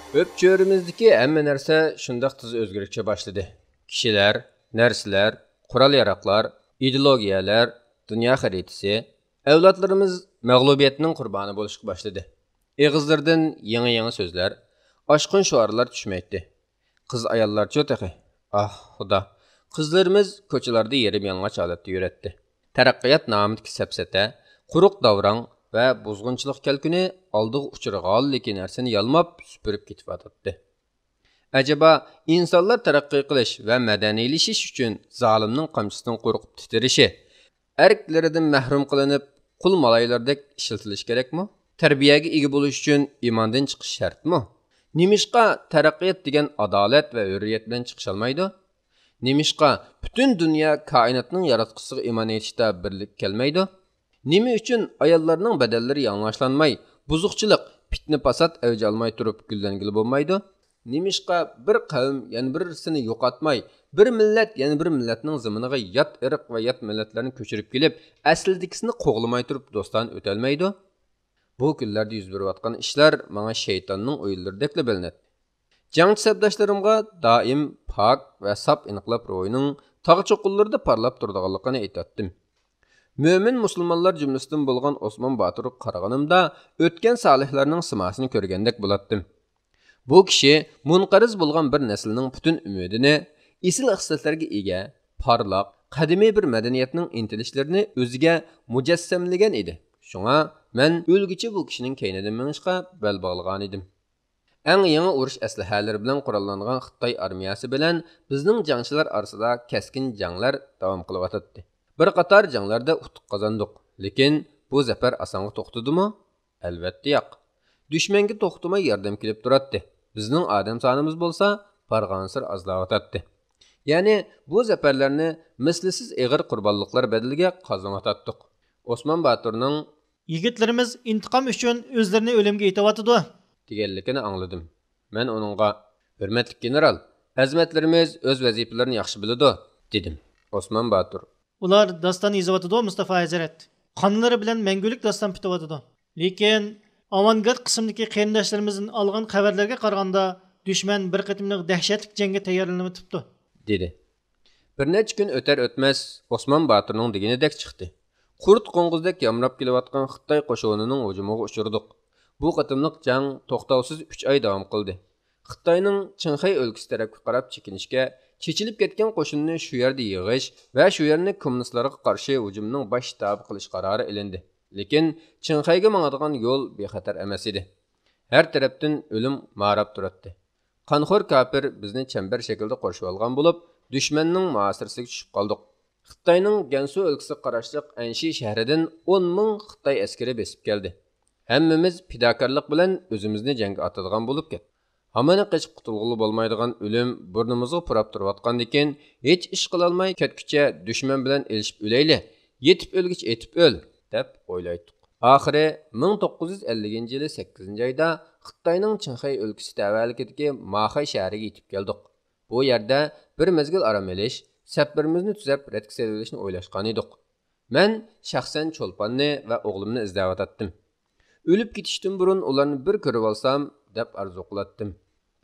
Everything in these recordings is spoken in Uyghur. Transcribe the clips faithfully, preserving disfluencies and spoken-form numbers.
ئۆپچۆرىمىزدىكى ھەممە نەرسە شۇنداق تېز ئۆزگىرىشكە باشلىدى. كىشىلەر، نەرسىلەر، قورال-ياراغلار، ئىدېئولوگىيەلەر، دۇنيا خەرىتىسى. ئەۋلادلىرىمىز مەغلۇبىيەتنىڭ قۇربانى بولۇشقا باشلىدى. ئېغىزلىرىدىن يېڭى-يېڭى سۆزلەر، ئاشقۇن شوئارلار چۈشمەيتتى. قىز-ئاياللارچۇ تېخى؟ ئاھ، خۇدا! قىزلىرىمىز كوچىلاردا يېرىم-يالىڭاچ ھالەتتە يۈرەتتى. تەرەققىيات نامىدىكى سەپسەتە، قۇرۇق داۋراڭ ۋە بۇزغۇنچىلىق كەلكۈنى ئالدىغا ئۇچرىغانلىكى نەرسىنى يالماپ سۈپۈرۈپ كېتىۋاتاتتى. ئەجەبا، ئىنسانلار تەرەققىي قىلىش ۋە مەدەنىيلىشىش ئۈچۈن زالىمنىڭ قامچىسىدىن قورقۇپ تىترىشى، ئەركلىرىدىن مەھرۇم قىلىنىپ، قۇل مالايلىرىدەك ئىشلىتىلىشى كېرەكمۇ؟ تەربىيەگە ئىگە بولۇش ئۈچۈن ئىماندىن چىقىش شەرتمۇ؟ نېمىشقا تەرەققىيات دېگەن ئادالەت ۋە ھۆرىيەت بىلەن چىقىشالمايدۇ؟ نېمىشقا پۈتۈن دۇنيا كائىناتنىڭ ياراتقۇچىسىغا ئىمان ئېيتىشتا بىرلىككە كەلمەيدۇ؟ نېمە ئۈچۈن ئاياللارنىڭ بەدەنلىرى يالىڭاچلانماي، بۇزۇقچىلىق، پىتنە-پاسات ئەۋج ئالماي تۇرۇپ گۈللەنگىلى بولمايدۇ؟ نېمىشقا بىر قەۋم يەنە بىرسىنى يوقاتماي، بىر مىللەت يەنە بىر مىللەتنىڭ زېمىنىغا يات ئىرق ۋە يات مىللەتلەرنى كۆچۈرۈپ كېلىپ، ئەسلىدىكىسىنى قوغلىماي تۇرۇپ دوستانە ئۆتەلمەيدۇ؟ بۇ كۈنلەردە يۈز بېرىۋاتقان ئىشلار ماڭا شەيتاننىڭ ئويۇنلىرىدەكلا بىلىنەتتى. جەڭچى سەپداشلىرىمغا دائىم پاك ۋە ساپ ئىنقىلاب روھىنىڭ تاغ چوققىلىرىدا پارلاپ تۇرىدىغانلىقىنى ئېيتاتتىم. مۆمىن مۇسۇلمانلار جۈملىسىدىن بولغان ئوسمان باتۇرغا قارىغىنىمدا، ئۆتكەن سالىھلارنىڭ سىماسىنى كۆرگەندەك بولاتتىم. بۇ كىشى مۇنقەرز بولغان بىر نەسىلنىڭ پۈتۈن ئۈمىدىنى، ئېسىل خىسلەتلەرگە ئىگە، پارلاق، قەدىمىي بىر مەدەنىيەتنىڭ ئىنتىلىشلىرىنى ئۆزىگە مۇجەسسەملىگەن ئىدى. شۇڭا مەن ئۆلگۈچە بۇ كىشىنىڭ كەينىدىن مېڭىشقا بەل باغلىغانىدىم. ئەڭ يېڭى ئۇرۇش ئەسلىھەلىرى بىلەن قوراللانغان خىتاي ئارمىيەسى بىلەن بىزنىڭ جەڭچىلەر ئارىسىدا كەسكىن جەڭلەر داۋام قىلىۋاتاتتى. بىر قاتار جەڭلەردە ئۇتۇق قازاندۇق، لېكىن بۇ زەپەر ئاسانغا توختىدىمۇ؟ ئەلۋەتتە ياق. دۈشمەنگە توختىماي ياردەم كېلىپ تۇراتتى. بىزنىڭ ئادەم سانىمىز بولسا بارغانسېرى ئازلاۋاتاتتى. يەنى بۇ زەپەرلەرنى مىسلىسىز ئېغىر قۇربانلىقلار بەدىلىگە قازىنىۋاتاتتۇق. ئوسمان باتۇرنىڭ «يىگىتلىرىمىز ئىنتىقام ئۈچۈن ئۆزلىرىنى ئۆلۈمگە ئېتىۋاتىدۇ» دېگەنلىكىنى ئاڭلىدىم. مەن ئۇنىڭغا، «ھۆرمەتلىك گېنېرال، ئەزىمەتلىرىمىز ئۆز ۋەزىپىلىرىنى ياخشى بىلىدۇ» دېدىم. ئوسمان باتۇر، «ئۇلار داستان يېزىۋاتىدۇ، مۇستافا ھەزرەت. قانلىرى بىلەن مەڭگۈلۈك داستان پۈتۈۋاتىدۇ. لېكىن ئاۋانگارد قىسمىدىكى قېرىنداشلىرىمىزدىن ئالغان خەۋەرلەرگە قارىغاندا، دۈشمەن بىر قېتىملىق دەھشەتلىك جەڭگە تەييارلىنىۋېتىپتۇ» دېدى. بىر نەچچە كۈن ئۆتەر-ئۆتمەس، ئوسمان باتۇرنىڭ دېگىنىدەك چىقتى. قۇرت قوڭغۇزدەك يامراپ كېلىۋاتقان خىتاي قوشۇنىنىڭ ھۇجۇمىغا ئۇچرىدۇق. بۇ قېتىملىق جەڭ توختاۋسىز ئۈچ ئاي داۋام قىلدى. خىتاينىڭ چىڭخەي ئۆلكىسى تەرەپكە قاراپ چېكىنىشكە، چېچىلىپ كەتكەن قوشۇننى شۇ يەردە يىغىش ۋە شۇ يەرنى كوممۇنىستلارغا قارشى ھۇجۇمنىڭ باش شتابى قىلىش قارارى ئېلىندى. لېكىن چىڭخەيگە ماڭىدىغان يول بىخەتەر ئەمەس ئىدى. ھەر تەرەپتىن ئۆلۈم ماراپ تۇراتتى. قانخور كاپىر بىزنى چەمبەر شەكىلدە قورشىۋالغان بولۇپ، دۈشمەننىڭ مۇھاسىرىسىگە چۈشۈپ قالدۇق. خىتاينىڭ گەنسۇ ئۆلكىسىگە قاراشلىق ئەنشى شەھىرىدىن ئون مىڭ خىتاي ئەسكىرى بېسىپ كەلدى. ھەممىمىز پىداكارلىق بىلەن ئۆزىمىزنى جەڭگە ئاتىدىغان بولۇپ كەتتۇق. ھامىنى قېچىپ قۇتۇلغىلى بولمايدىغان ئۆلۈم بۇرنىمىزغا پۇراپ تۇرۇۋاتقاندىكىن، ھېچ ئىش قىلالماي كەتكۈچە دۈشمەن بىلەن ئېلىشىپ ئۆلەيلى، يېتىپ ئۆلگۈچە ئېتىپ ئۆل، دەپ ئويلايتتۇق. ئاخىرى مىڭ توققۇز يۈز ئەللىكىنچى يىلى سەككىزىنچى ئايدا خىتاينىڭ چىڭخەي ئۆلكىسى تەۋەلىكىدىكى ماخەي شەھىرىگە يېتىپ كەلدۇق. بۇ يەردە بىر مەزگىل ئارام ئېلىش، سەپلىرىمىزنى تۈزەپ، رەتكە سېلىۋېلىشنى ئويلاشقانىدۇق. مەن شەخسەن چولپاننى ۋە ئوغلۇمنى ئىزدەۋاتاتتىم. ئۆلۈپ كېتىشتىن بۇرۇن ئۇلارنى بىر كۆرۈۋالسام، دەپ ئارزۇ قىلاتتىم.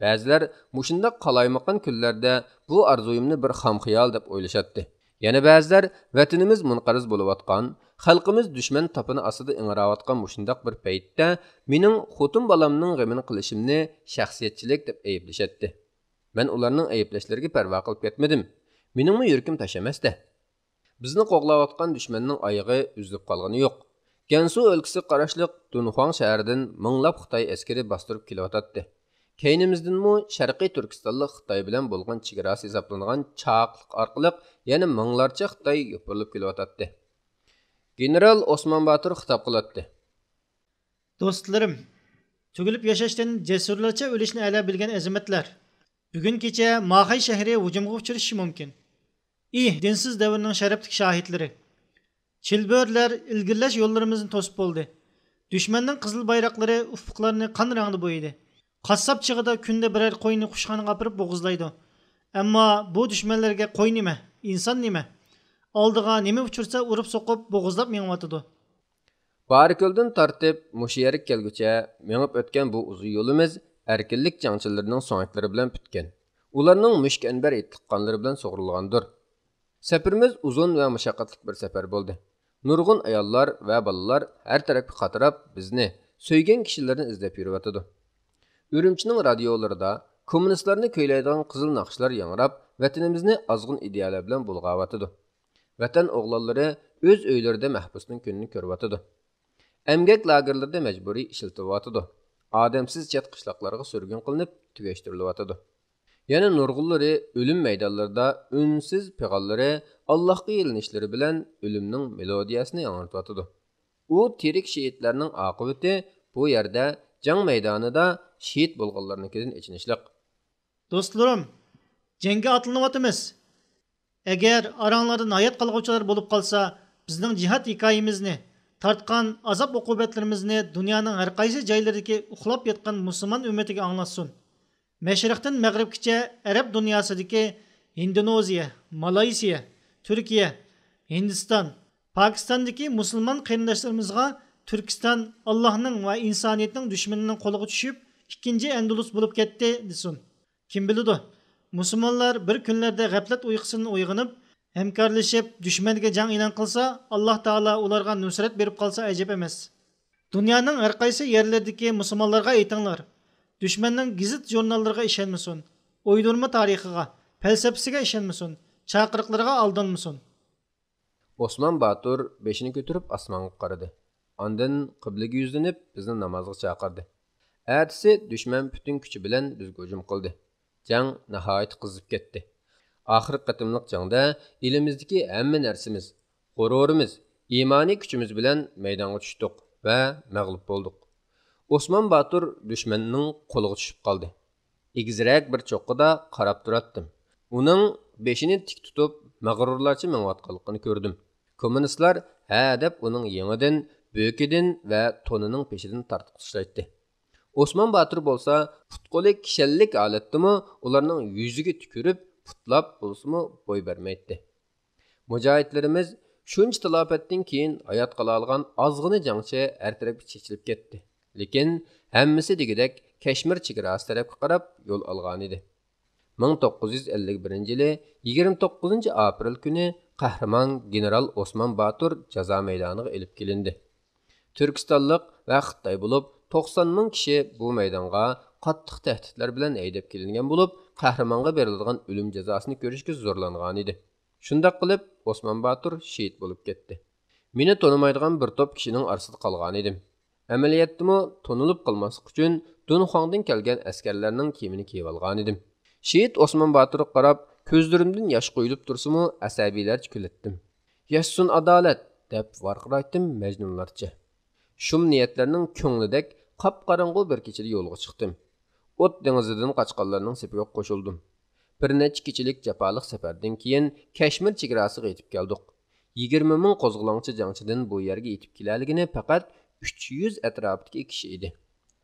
بەزىلەر مۇشۇنداق قالايمىقان كۈنلەردە بۇ ئارزۇيۇمنى بىر خام خىيال دەپ ئويلىشاتتى. يەنە بەزىلەر ۋەتىنىمىز مۇنقەرز بولۇۋاتقان، خەلقىمىز دۈشمەن تاپىنى ئاستىدا ئىڭراۋاتقان مۇشۇنداق بىر پەيتتە مېنىڭ خوتۇن بالامنىڭ غېمىنى قىلىشىمنى شەخسىيەتچىلىك دەپ ئەيىبلىشەتتى. مەن ئۇلارنىڭ ئەيىبلەشلىرىگە پەرۋا قىلىپ كەتمىدىم. مېنىڭمۇ يۈرىكىم تاش ئەمەستە. بىزنى قوغلاۋاتقان دۈشمەننىڭ ئايىغى ئۈزۈلۈپ قالغىنى يوق. گەنسۇ ئۆلكىسىگە قاراشلىق دۇنخۇاڭ شەھىرىدىن مىڭلاپ خىتاي ئەسكىرى باستۇرۇپ كېلىۋاتاتتى. كەينىمىزدىنمۇ شەرقىي تۈركىستانلىق خىتاي بىلەن بولغان چېگراسى ھېسابلانغان چاقلىق ئارقىلىق يەنە مىڭلارچە خىتاي يوپۇرۇلۇپ كېلىۋاتاتتى. گېنېرال ئوسمان باتۇر خىتاب قىلاتتى. دوستلىرىم، تۈگۈلۈپ ياشاشتىن جەسۇرلارچە ئۆلۈشنى ئەلا بىلگەن ئەزىمەتلەر! بۈگۈن كېچە ماخەي شەھىرى ھۇجۇمغا ئۇچرىشىشى مۇمكىن. ئى، دىنسىز دەۋرنىڭ شەرەپلىك شاھىتلىرى! چىلبۆرىلەر ئىلگىرىلەش يوللىرىمىزنى توسۇپ بولدى. دۈشمەننىڭ قىزىل بايراقلىرى ئۇپۇقلارنى قان رەڭدە بويىدى. قاسساپ چىغىدا كۈندە بىرەر قوينى قۇشخانىغا ئاپىرىپ بوغۇزلايدۇ. ئەمما بۇ دۈشمەنلەرگە قوي نېمە، ئىنسان نېمە؟ ئالدىغا نېمە ئۇچرىسا ئۇرۇپ سوقۇپ بوغۇزلاپ مېڭىۋاتىدۇ. بارىكۆلدىن تارتىپ مۇشۇ يەرگە كەلگۈچە مېڭىپ ئۆتكەن بۇ ئۇزۇن يولىمىز ئەركىنلىك جەڭچىلىرىنىڭ سۆڭەكلىرى بىلەن پۈتكەن. ئۇلارنىڭ مۈشكە ئەنبەر ئېتىق قانلىرى بىلەن سۇغۇرۇلغاندۇر. سەپىرىمىز ئۇزۇن ۋە مۇشەققەتلىك بىر سەپەر بولدى. نۇرغۇن ئاياللار ۋە بالىلار ھەر تەرەپكە قاتراپ، بىزنى، سۆيگەن كىشىلىرىنى ئىزدەپ يۈرۈۋاتىدۇ. ئۈرۈمچىنىڭ رادىيولىرىدا كوممۇنىستلارنى كۈيلەيدىغان قىزىل ناخشىلار ياڭراپ، ۋەتىنىمىزنى ئازغۇن ئىدىيەلەر بىلەن بۇلغاۋاتىدۇ. ۋەتەن ئوغلانلىرى ئۆز ئۆيلىرىدە مەھبۇسنىڭ كۈنىنى كۆرۈۋاتىدۇ. ئەمگەك لاگېرلىرىدا مەجبۇرىي ئىشلىتىلىۋاتىدۇ. ئادەمسىز چەت قىشلاقلارغا سۈرگۈن قىلىنىپ تۈگەشتۈرۈلۈۋاتىدۇ. يەنە نۇرغۇنلىرى ئۆلۈم مەيدانلىرىدا ئۈنسىز پىغانلىرى، ئاللاھقا يېلىنىشلىرى بىلەن ئۆلۈمنىڭ مېلودىيەسىنى ياڭرىتىۋاتىدۇ. ئۇ تىرىك شېھىتلەرنىڭ ئاقىۋىتى بۇ يەردە، جەڭ مەيدانىدا شېھىت بولغانلارنىڭكىدىن ئېچىنىشلىق. دوستلىرىم، جەڭگە ئاتلىنىۋاتىمىز. ئەگەر ئاراڭلاردىن ھايات قالغۇچىلار بولۇپ قالسا، بىزنىڭ جىھاد ھېكايىمىزنى، تارتقان ئازاب-ئوقۇبەتلىرىمىزنى دۇنيانىڭ ھەر قايسى جايلىرىدىكى ئۇخلاپ ياتقان مۇسۇلمان ئۈممىتىگە ئاڭلاتسۇن. مەشرىقتىن مەغرىبكىچە ئەرەب دۇنياسىدىكى ھىندونېزىيە، مالايسىيە، تۈركىيە، ھىندىستان، پاكىستاندىكى مۇسۇلمان قېرىنداشلىرىمىزغا تۈركىستان ئاللاھنىڭ ۋە ئىنسانىيەتنىڭ دۈشمىنىنىڭ قولىغا چۈشۈپ، ئىككىنچى ئەندۇلۇس بولۇپ كەتتى، دېسۇن. كىم بىلىدۇ، مۇسۇلمانلار بىر كۈنلەردە غەپلەت ئۇيقۇسىدىن ئويغىنىپ، ھەمكارلىشىپ دۈشمەنگە جەڭ ئېلان قىلسا، ئاللاھ تائالا ئۇلارغا نۇسرەت بېرىپ قالسا ئەجەب ئەمەس. دۇنيانىڭ ھەر قايسى يەرلىرىدىكى مۇسۇلمانلارغا ئېيتىڭلار، دۈشمەننىڭ گېزىت-ژۇرناللىرىغا ئىشەنمىسۇن، ئويدۇرما تارىخىغا، پەلسەپىسىگە ئىشەنمىسۇن، چاقىرىقلىرىغا ئالدانمىسۇن. ئوسمان باتۇر بېشىنى كۆتۈرۈپ ئاسمانغا قارىدى. ئاندىن قىبلىگە يۈزلىنىپ، بىزنى نامازغا چاقىردى. ئەتىسى دۈشمەن پۈتۈن كۈچى بىلەن بىزگە ھۇجۇم قىلدى. جەڭ ناھايىتى قىزىپ كەتتى. ئاخىرقى قېتىملىق جەڭدە ئېلىمىزدىكى ھەممە نەرسىمىز، غۇرۇرىمىز، ئىمانىي كۈچىمىز بىلەن مەيدانغا چۈشتۇق ۋە مەغلۇپ بولدۇق. ئوسمان باتۇر دۈشمەننىڭ قولىغا چۈشۈپ قالدى. ئېگىزرەك بىر چوققىدا قاراپ تۇراتتىم. ئۇنىڭ بېشىنى تىك تۇتۇپ، مەغرۇرلارچە مېڭىۋاتقانلىقىنى كۆردۈم. كوممۇنىستلار ھە دەپ ئۇنىڭ يېڭىدىن، بۆكىدىن ۋە تونىنىڭ پېشىدىن تارتىپ تاشلايتتى. ئوسمان باتۇر بولسا پۇت-قولى كىشەنلىك ھالەتتىمۇ ئۇلارنىڭ يۈزىگە تۈكۈرۈپ، پۇتلاپ بولسىمۇ بوي بەرمەيتتى. مۇجاھىدلىرىمىز شۇنچە تالاپەتتىن كېيىن ھايات قالالىغان ئازغىنە جەڭچى ھەر تەرەپكە چېچىلىپ كەتتى. لېكىن ھەممىسى دېگۈدەك كەشمىر چېگراسى تەرەپكە قاراپ يول ئالغانىدى. مىڭ توققۇز يۈز ئەللىك بىرىنچى يىلى يىگىرمە توققۇزىنچى ئاپرېل كۈنى قەھرىمان گېنېرال ئوسمان باتۇر جازا مەيدانىغا ئېلىپ كېلىندى. تۈركىستانلىق ۋە خىتاي بولۇپ توقسان مىڭ كىشى بۇ مەيدانغا قاتتىق تەھدىتلەر بىلەن ھەيدەپ كېلىنگەن بولۇپ، قەھرىمانغا بېرىلىدىغان ئۆلۈم جازاسىنى كۆرۈشكە زورلانغانىدى. شۇنداق قىلىپ، ئوسمان باتۇر شېھىت بولۇپ كەتتى. مېنى تونۇمايدىغان بىر توپ كىشىنىڭ ئارىسىدا قالغانىدىم. ئەمەلىيەتتىمۇ تونۇلۇپ قالماسلىق ئۈچۈن دۇنخۇاڭدىن كەلگەن ئەسكەرلەرنىڭ كىيىمىنى كىيىۋالغانىدىم. شېھىت ئوسمان باتۇرغا قاراپ، كۆزلىرىمدىن ياش قۇيۇلۇپ تۇرسىمۇ، ئەسەبىيلەرچە كۈلەتتىم. «ياشىسۇن ئادالەت!» دەپ ۋارقىرايتتىم مەجنۇنلارچە. شۇم نىيەتلەرنىڭ كۆڭلىدەك قاپقاراڭغۇ بىر كېچىدە يولغا چىقتىم. ئوت دېڭىزىدىن قاچقانلارنىڭ سېپىگە قوشۇلدۇم. بىر نەچچە كېچىلىك جاپالىق سەپەردىن كېيىن كەشمىر چېگراسىغا يېتىپ كەلدۇق. يىگىرمە مىڭ قوزغىلاڭچى جەڭچىدىن بۇ يەرگە يېتىپ كېلەلىگىنى پەقەت ئۈچ يۈز ئەتراپىدىكى كىشى ئىدى.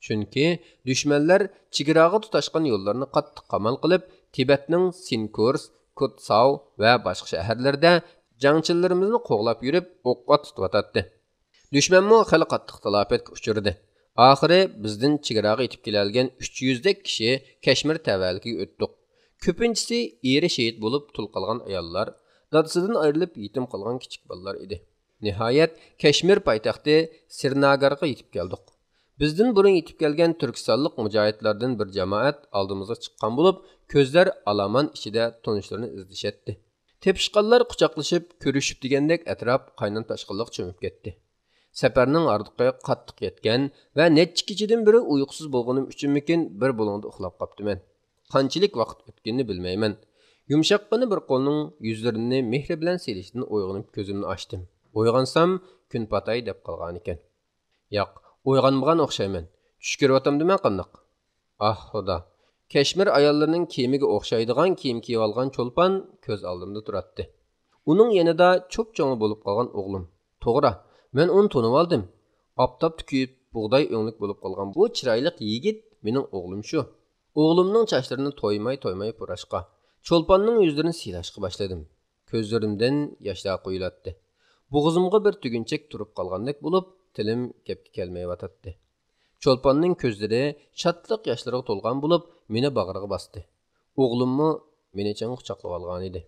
چۈنكى دۈشمەنلەر چېگراغا تۇتاشقان يوللارنى قاتتىق قامال قىلىپ، تىبەتنىڭ سىنكۇرس، كۇتساۋ ۋە باشقا شەھەرلىرىدە جەڭچىلىرىمىزنى قوغلاپ يۈرۈپ، ئوققا تۇتۇۋاتاتتى. دۈشمەنمۇ خېلى قاتتىق تالاپەتكە ئۇچرىدى. ئاخىرى بىزدىن چېگراغا يېتىپ كېلەلىگەن ئۈچ يۈزدەك كىشى كەشمىر تەۋەلىكىگە ئۆتتۇق. كۆپىنچىسى ئېرى شېھىت بولۇپ، تۇل قالغان ئاياللار، دادىسىدىن ئايرىلىپ يېتىم قالغان كىچىك بالىلار ئىدى. نىھايەت، كەشمىر پايتەختى سىرناگارغا يېتىپ كەلدۇق. بىزدىن بۇرۇن يېتىپ كەلگەن تۈركىستانلىق مۇجاھىدلاردىن بىر جامائەت ئالدىمىزغا چىققان بولۇپ، كۆزلەر ئالامان ئىچىدە تونۇشلىرىنى ئىزدىشەتتى. تېپىشقانلار قۇچاقلىشىپ، كۆرۈشۈپ دېگەندەك ئەتراپ قاينام تاشقىنلىققا چۆمۈپ كەتتى. سەپەرنىڭ ھاردۇقى قاتتىق يەتكەن ۋە نەچچە كېچىدىن بېرى ئۇيقۇسىز بولغىنىم ئۈچۈنمىكىن، بىر بۇلۇڭدا ئۇخلاپ قاپتىمەن. قانچىلىك ۋاقىت ئۆتكىنىنى بىلمەيمەن. يۇمشاققىنە بىر قولنىڭ يۈزلىرىنى مېھرى بىلەن سىيلىشىدىن ئويغىنىپ كۆزۈمنى ئاچتىم. ئويغانسام، كۈن پاتاي دەپ قالغانىكەن. ياق، ئويغانمىغان ئوخشايمەن. چۈش كۆرۈۋاتامدىمەن قانداق؟ ئاھ، خۇدا! كەشمىر ئاياللىرىنىڭ كىيىمىگە ئوخشايدىغان كىيىم كىيىۋالغان چولپان كۆز ئالدىمدا تۇراتتى. ئۇنىڭ يېنىدا چوپچوڭلا بولۇپ قالغان ئوغلۇم. توغرا، مەن ئۇنى تونۇۋالدىم. ئاپتاپتا كۆيۈپ، بۇغداي ئۆڭلۈك بولۇپ قالغان بۇ چىرايلىق يىگىت مېنىڭ ئوغلۇم شۇ. ئوغلۇمنىڭ چاچلىرىنى تويماي-تويماي پۇراشقا، چولپاننىڭ يۈزلىرىنى سىيلاشقا باشلىدىم. كۆزلىرىمدىن ياشلار قۇيۇلاتتى. بوغۇزۇمغا بىر تۈگۈنچەك تۇرۇپ قالغاندەك بولۇپ، تىلىم گەپكە كەلمەيۋاتاتتى. چولپاننىڭ كۆزلىرى شادلىق ياشلىرىغا تولغان بولۇپ، مېنى باغرىغا باستى. ئوغلۇممۇ مېنى چىڭ قۇچاقلىۋالغانىدى.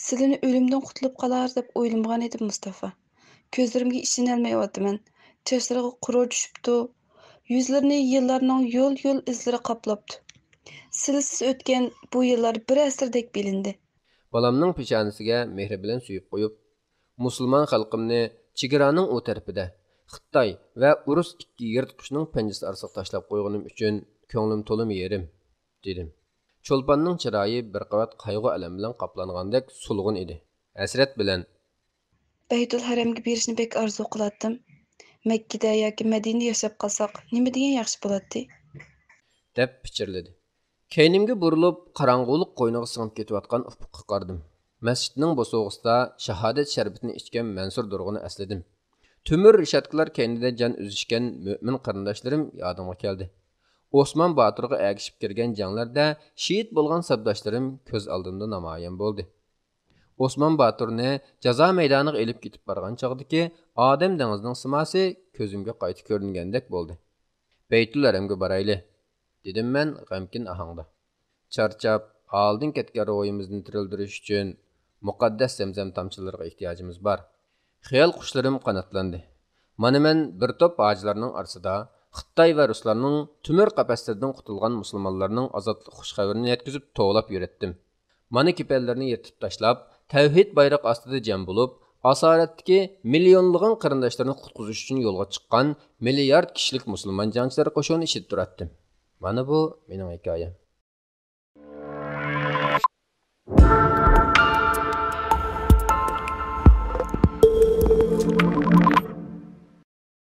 سىلىنى ئۆلۈمدىن قۇتۇلۇپ قالار دەپ ئويلىمىغان ئىدىم، مۇستافا. كۆزلىرىمگە ئىشىنەلمەيۋاتىمەن. چاچلىرىغا قۇر چۈشۈپتۇ. يۈزلىرىنى يىللارنىڭ يول-يول ئىزلىرى قاپلاپتۇ. سىلسىز ئۆتكەن بۇ يىللار بىر ئەسىردەك بىلىندى. بالامنىڭ پېشانىسىگە مېھرى بىلەن سۆيۈپ قويۇپ، مۇسۇلمان خەلقىمنى چېگرانىڭ ئۇ تەرىپىدە، خىتاي ۋە ئۇرۇس ئىككى يىرتقۇچنىڭ پەنجىسى ئارىسىغا تاشلاپ قويغىنىم ئۈچۈن كۆڭلۈم تولىمۇ يېرىم، دېدىم. چولپاننىڭ چىرايى بىر قەۋەت قايغۇ-ئەلەم بىلەن قاپلانغاندەك سولغۇن ئىدى. ھەسرەت بىلەن، بەيتۇل ھەرەمگە بېرىشنى بەك ئارزۇ قىلاتتىم. مەككىدە ياكى مەدىنىدە ياشاپ قالساق، نېمە دېگەن ياخشى بولاتتى؟ دەپ پىچىرلىدى. كەينىمگە بۇرۇلۇپ، قاراڭغۇلۇق قوينىغا سىڭىپ كېتىۋاتقان ئۇپۇققا قارىدىم. مەسچىتنىڭ بوسۇغىسىدا شاھادەت شەربىتىنى ئىچكەن مەنسۇر دۇرغۇننى ئەسلىدىم. تۆمۈر رېشاتكىلار كەينىدە جان ئۈزۈشكەن مۆمىن قېرىنداشلىرىم يادىمغا كەلدى. ئوسمان باتۇرغا ئەگىشىپ كىرگەن جەڭلەردە شېھىت بولغان سەپداشلىرىم كۆز ئالدىمدا نامايان بولدى. ئوسمان باتۇرنى جازا مەيدانىغا ئېلىپ كېتىپ بارغان چاغدىكى ئادەم دېڭىزىنىڭ سىماسى كۆزۈمگە قايتا كۆرۈنگەندەك بولدى. بەيتۇل ھەرەمگە بارايلى، دېدىم مەن غەمكىن ئاھاڭدا. چارچاپ، ھالىدىن كەتكەن روھىمىزنى تىرىلدۈرۈش ئۈچۈن مۇقەددەس زەمزەم تامچىلىرىغا ئېھتىياجىمىز بار. خىيال قۇشلىرىم قاناتلاندى. مانا مەن بىر توپ ھاجىلارنىڭ ئارىسىدا خىتاي ۋە رۇسلارنىڭ تۆمۈر قەپەسلىرىدىن قۇتۇلغان مۇسۇلمانلارنىڭ ئازادلىق خۇش خەۋىرىنى يەتكۈزۈپ توۋلاپ يۈرەتتىم. مانا كېپەنلىرىنى يىرتىپ تاشلاپ، تەۋھىد بايرىقى ئاستىدا جەم بولۇپ، ئاسارەتتىكى مىليونلىغان قېرىنداشلىرىنى قۇتقۇزۇش ئۈچۈن يولغا چىققان مىليارد كىشىلىك مۇسۇلمان جەڭچىلەر قوشۇنى ئىچىدە تۇراتتىم. مانا بۇ مېنىڭ ھېكايەم.